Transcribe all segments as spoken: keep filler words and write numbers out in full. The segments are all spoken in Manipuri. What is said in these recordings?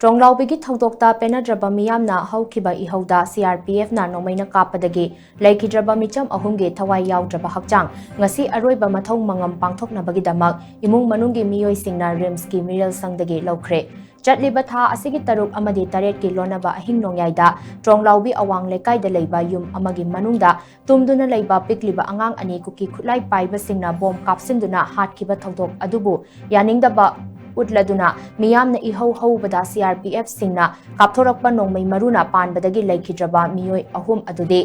ꯇ꯭ꯔꯣꯡꯂꯥꯎꯕꯤꯒꯤ ꯊꯧꯗꯣꯛꯇ ꯄꯦꯅꯗ꯭ꯔꯕ ꯃꯤꯌꯥꯝꯅ ꯍꯧꯈꯤꯕ ꯏꯍꯧꯗ ꯁꯤ ꯑꯥꯔ ꯄꯤ ꯑꯦꯐꯅ ꯅꯣꯡꯃꯩꯅ ꯀꯥꯞꯄꯗꯒꯤ ꯂꯩꯈꯤꯗ꯭ꯔꯕ ꯃꯤꯆꯝ ꯑꯍꯨꯝꯒꯤ ꯊꯋꯥꯏ ꯌꯥꯎꯗ꯭ꯔꯕ ꯍꯛꯆꯥꯡ ꯉꯁꯤ ꯑꯔꯣꯏꯕ ꯃꯊꯧ ꯃꯉꯝ ꯄꯥꯡꯊꯣꯛꯅꯕꯒꯤꯗꯃꯛ ꯏꯃꯨꯡ ꯃꯅꯨꯡꯒꯤ ꯃꯤꯑꯣꯏꯁꯤꯡꯅ ꯔꯤꯝꯁꯀꯤ ꯃꯤꯔꯦꯜ ꯁꯪꯗꯒꯤ ꯂꯧꯈ꯭ꯔꯦ꯫ ꯆꯠꯂꯤꯕ ꯊꯥ ꯑꯁꯤꯒꯤ ꯇꯔꯨꯛ ꯑꯃꯗꯤ ꯇꯔꯦꯠꯀꯤ ꯂꯣꯟꯅꯕ ꯑꯍꯤꯡ ꯅꯣꯡꯌꯥꯏꯗ ꯇ꯭ꯔꯣꯡꯂꯥꯎꯕꯤ ꯑꯋꯥꯡ ꯂꯩꯀꯥꯏꯗ ꯂꯩꯕ ꯌꯨꯝ ꯑꯃꯒꯤ ꯃꯅꯨꯡꯗ ꯇꯨꯝꯗꯨꯅ ꯂꯩꯕ ꯄꯤꯛꯂꯤꯕ ꯑꯉꯥꯡ ꯑꯅꯤ ꯀꯨꯀꯤ ꯈꯨꯠꯂꯥꯏ ꯄꯥꯏꯕꯁꯤꯡꯅ ꯕꯣꯝ ꯀꯥꯞꯁꯤꯟꯗꯨꯅ ꯍꯥꯠꯈꯤꯕ ꯊꯧꯗꯣꯛ ꯑꯗꯨꯕꯨ ꯌꯥꯅꯤꯡꯗꯕ ꯎꯠꯂꯗꯨꯅ ꯃꯤꯌꯥꯝꯅ ꯏꯍꯧ ꯍꯧꯕꯗ ꯁꯤ ꯑꯥꯔ ꯄꯤ ꯑꯦꯐꯁꯤꯡꯅ ꯀꯥꯞꯊꯣꯔꯛꯄ ꯅꯣꯡꯃꯩ ꯃꯔꯨꯅ ꯄꯥꯟꯕꯗꯒꯤ ꯂꯩꯈꯤꯗ꯭ꯔꯕ ꯃꯤꯑꯣꯏ ꯑꯍꯨꯝ ꯑꯗꯨꯗꯤ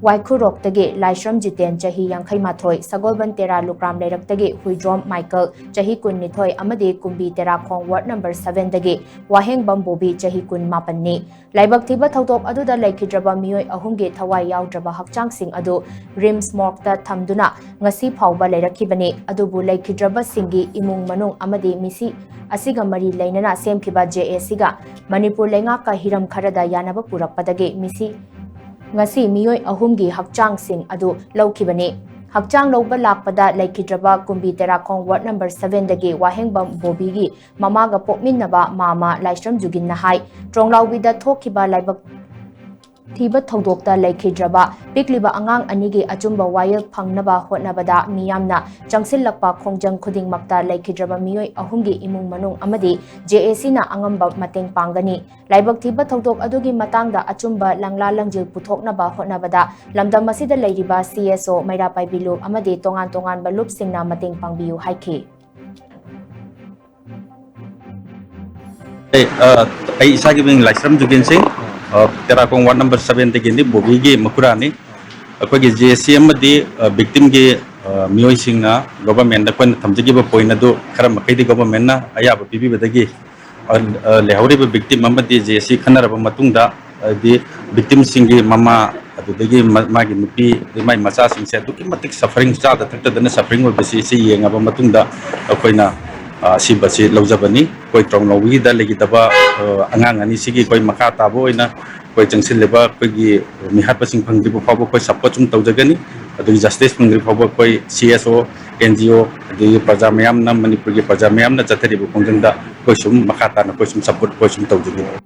ꯋꯥꯏꯈꯨꯔꯣꯛꯇꯒꯤ ꯂꯥꯏꯁ꯭ꯔꯝ ꯖꯤꯇꯦꯟ, ꯆꯍꯤ ꯌꯥꯡꯈꯩ ꯃꯥꯊꯣꯏ, ꯁꯒꯣꯜꯕꯟ ꯇꯦꯔꯥ ꯂꯨꯀ꯭ꯔꯥꯝ ꯂꯩꯔꯛꯇꯒꯤ ꯍꯨꯏꯗ꯭ꯔꯣꯝ ꯃꯥꯏꯀꯜ, ꯆꯍꯤ ꯀꯨꯟꯅꯤꯊꯣꯏ ꯑꯃꯗꯤ ꯀꯨꯝꯕꯤ ꯇꯦꯔꯥꯈꯣꯡ ꯋꯥꯔꯗ ꯅꯝꯕꯔ ꯁꯚꯦꯟꯗꯒꯤ ꯋꯥꯍꯦꯡꯕꯝ ꯕꯣꯕꯤ, ꯆꯍꯤ ꯀꯨꯟ ꯃꯥꯄꯟꯅꯤ꯫ ꯂꯥꯏꯕꯛ ꯊꯤꯕ ꯊꯧꯗꯣꯛ ꯑꯗꯨꯗ ꯂꯩꯈꯤꯗ꯭ꯔꯕ ꯃꯤꯑꯣꯏ ꯑꯍꯨꯝꯒꯤ ꯊꯋꯥꯏ ꯌꯥꯎꯗ꯭ꯔꯕ ꯍꯛꯆꯥꯡꯁꯤꯡ ꯑꯗꯨ ꯔꯤꯝꯁ ꯃꯣꯔꯒꯇ ꯊꯝꯗꯨꯅ ꯉꯁꯤ ꯐꯥꯎꯕ ꯂꯩꯔꯛꯈꯤꯕꯅꯤ꯫ ꯑꯗꯨꯕꯨ ꯂꯩꯈꯤꯗ꯭ꯔꯕꯁꯤꯡꯒꯤ ꯏꯃꯨꯡ ꯃꯅꯨꯡ ꯑꯃꯗꯤ ꯃꯤꯁꯤ ꯑꯁꯤꯒ ꯃꯔꯤ ꯂꯩꯅꯅ ꯁꯦꯝꯈꯤꯕ ꯖꯦ ꯑꯦ ꯁꯤꯒ ꯃꯅꯤꯄꯨꯔ ꯂꯩꯉꯥꯛꯀ ꯍꯤꯔꯝ ꯈꯔꯗ ꯌꯥꯅꯕ ꯄꯨꯔꯛꯄꯗꯒꯤ ꯃꯤꯁꯤ ꯉꯁꯤ ꯃꯤꯑꯣꯏ ꯑꯍꯨꯝꯒꯤ ꯍꯛꯆꯥꯡꯁꯤꯡ ꯑꯗꯨ ꯂꯧꯈꯤꯕꯅꯤ꯫ ꯍꯛꯆꯥꯡ ꯂꯧꯕ ꯂꯥꯛꯄꯗ ꯂꯩꯈꯤꯗ꯭ꯔꯕ ꯀꯨꯝꯕꯤ ꯇꯦꯔꯥꯈꯣꯡ ꯋꯥꯔꯗ ꯅꯝꯕꯔ ꯁꯚꯦꯟꯗꯒꯤ ꯋꯥꯍꯦꯡꯕꯝ ꯕꯣꯕꯤꯒꯤ ꯃꯃꯥꯒ ꯄꯣꯛꯃꯤꯟꯅꯕ ꯃꯥꯃ ꯂꯥꯏꯁ꯭ꯔꯝ ꯖꯨꯒꯤꯟꯅ ꯍꯥꯏ, ꯇ꯭ꯔꯣꯡꯂꯥꯎꯕꯤꯗ ꯊꯣꯛꯈꯤꯕ ꯂꯥꯏꯕꯛ ꯊꯤꯕ ꯊꯧꯗꯣꯛꯇ ꯂꯩꯈꯤꯗ꯭ꯔꯕ ꯄꯤꯛꯂꯤꯕ ꯑꯉꯥꯡ ꯑꯅꯤꯒꯤ ꯑꯆꯨꯝꯕ ꯋꯥꯌꯦꯜ ꯐꯪꯅꯕ ꯍꯣꯠꯅꯕꯗ ꯃꯤꯌꯥꯝꯅ ꯆꯪꯁꯤꯜꯂꯛꯄ ꯈꯣꯡꯖꯪ ꯈꯨꯗꯤꯡꯃꯛꯇ ꯂꯩꯈꯤꯗ꯭ꯔꯕ ꯃꯤꯑꯣꯏ ꯑꯍꯨꯝꯒꯤ ꯏꯃꯨꯡ ꯃꯅꯨꯡ ꯑꯃꯗꯤ ꯖꯦ ꯑꯦ ꯁꯤꯅ ꯑꯉꯝꯕ ꯃꯇꯦꯡ ꯄꯥꯡꯒꯅꯤ꯫ ꯂꯥꯏꯕꯛ ꯊꯤꯕ ꯊꯧꯗꯣꯛ ꯑꯗꯨꯒꯤ ꯃꯇꯥꯡꯗ ꯑꯆꯨꯝꯕ ꯂꯪꯂꯥ ꯂꯪꯖꯤꯜ ꯄꯨꯊꯣꯛꯅꯕ ꯍꯣꯠꯅꯕꯗ ꯂꯝꯗꯝ ꯑꯁꯤꯗ ꯂꯩꯔꯤꯕ ꯁꯤ ꯑꯦꯁ ꯑꯣ, ꯃꯩꯔꯥ ꯄꯥꯏꯕꯤ ꯂꯨꯞ ꯑꯃꯗꯤ ꯇꯣꯉꯥꯟ ꯇꯣꯉꯥꯟꯕ ꯂꯨꯞꯁꯤꯡꯅ ꯃꯇꯦꯡ ꯄꯥꯡꯕꯤꯌꯨ ꯍꯥꯏꯈꯤ꯫ ꯑꯩ, ꯑ, ꯑꯩ ꯏꯁꯥꯒꯤ ꯃꯤꯡ ꯂꯥꯏꯁ꯭ꯔꯝ ꯖꯨꯒꯦꯟ ꯁꯤꯡ, ꯑ, ꯇꯦꯔꯥꯀꯣꯡ ꯋꯥꯔꯗ ꯅꯝꯕꯔ ꯁꯚꯦꯟꯗꯒꯤꯅꯤ, ꯕꯣꯕꯤꯒꯤ ꯃꯈꯨꯔꯥꯅꯤ꯫ ꯑꯩꯈꯣꯏꯒꯤ ꯖꯦ ꯑꯦ ꯁꯤ ꯑꯃꯗꯤ, ꯑ, ꯚꯤꯛꯇꯤꯝꯒꯤ, ꯑ, ꯃꯤꯑꯣꯏꯁꯤꯡꯅ ꯒꯣꯚꯔꯟꯃꯦꯟꯠꯇ ꯑꯩꯈꯣꯏꯅ ꯊꯝꯖꯈꯤꯕ ꯄꯣꯏꯟꯠ ꯑꯗꯨ ꯈꯔ ꯃꯈꯩꯗꯤ ꯒꯣꯚꯔꯟꯃꯦꯟꯠꯅ ꯑꯌꯥꯕ ꯄꯤꯕꯤꯕꯗꯒꯤ, ꯑ, ꯑ, ꯂꯩꯍꯧꯔꯤꯕ ꯚꯤꯛꯇꯤꯝ ꯑꯃꯗꯤ ꯖꯦ ꯑꯦ ꯁꯤ ꯈꯟꯅꯔꯕ ꯃꯇꯨꯡꯗ, ꯍꯥꯏꯗꯤ ꯚꯤꯛꯇꯤꯝꯁꯤꯡꯒꯤ ꯃꯃꯥ, ꯑꯗꯨꯗꯒꯤ ꯃ-, ꯃꯥꯒꯤ ꯅꯨꯄꯤ, ꯑꯗꯩ ꯃꯥꯒꯤ ꯃꯆꯥꯁꯤꯡꯁꯦ ꯑꯗꯨꯛꯀꯤ ꯃꯇꯤꯛ ꯁꯐꯔꯤꯡ, ꯆꯥꯗ ꯊꯛꯇꯗꯅ ꯁꯐꯔꯤꯡ ꯑꯣꯏꯕꯁꯤ, ꯁꯤ ꯌꯦꯡꯉꯕ ꯃꯇꯨꯡꯗ ꯑꯩꯈꯣꯏꯅ, ꯑ, ꯑꯁꯤꯕꯁꯤ ꯂꯧꯖꯕꯅꯤ꯫ ꯑꯩꯈꯣꯏ ꯇ꯭ꯔꯣꯡꯂꯥꯎꯕꯤꯒꯤꯗ ꯂꯩꯈꯤꯗꯕ, ꯑ, ꯑꯉꯥꯡ ꯑꯅꯤꯁꯤꯒꯤ ꯑꯩꯈꯣꯏ ꯃꯈꯥ ꯇꯥꯕ ꯑꯣꯏꯅ ꯑꯩꯈꯣꯏ ꯆꯪꯁꯤꯜꯂꯤꯕ ꯑꯩꯈꯣꯏꯒꯤ ꯃꯤꯍꯥꯠꯄꯁꯤꯡ ꯐꯪꯗ꯭ꯔꯤꯕ ꯐꯥꯎꯕ ꯑꯩꯈꯣꯏ ꯁꯄꯣꯔꯠ ꯁꯨꯝ ꯇꯧꯖꯒꯅꯤ꯫ ꯑꯗꯨꯒꯤ ꯖꯁꯇꯤꯁ ꯐꯪꯗ꯭ꯔꯤ ꯐꯥꯎꯕ ꯑꯩꯈꯣꯏ ꯁꯤ ꯑꯦꯁ ꯑꯣ, ꯑꯦꯟ ꯖꯤ ꯑꯣ, ꯑꯗꯒꯤ ꯄ꯭ꯔꯖꯥ ꯃꯌꯥꯝꯅ, ꯃꯅꯤꯄꯨꯔꯒꯤ ꯄ꯭ꯔꯖꯥ ꯃꯌꯥꯝꯅ ꯆꯠꯊꯔꯤꯕ ꯈꯣꯡꯖꯪꯗ ꯑꯩꯈꯣꯏ ꯁꯨꯝ ꯃꯈꯥ ꯇꯥꯅ ꯑꯩꯈꯣꯏ ꯁꯨꯝ ꯁꯞꯄꯣꯔꯠ ꯑꯩꯈꯣꯏ ꯁꯨꯝ ꯇꯧꯖꯒꯅꯤ꯫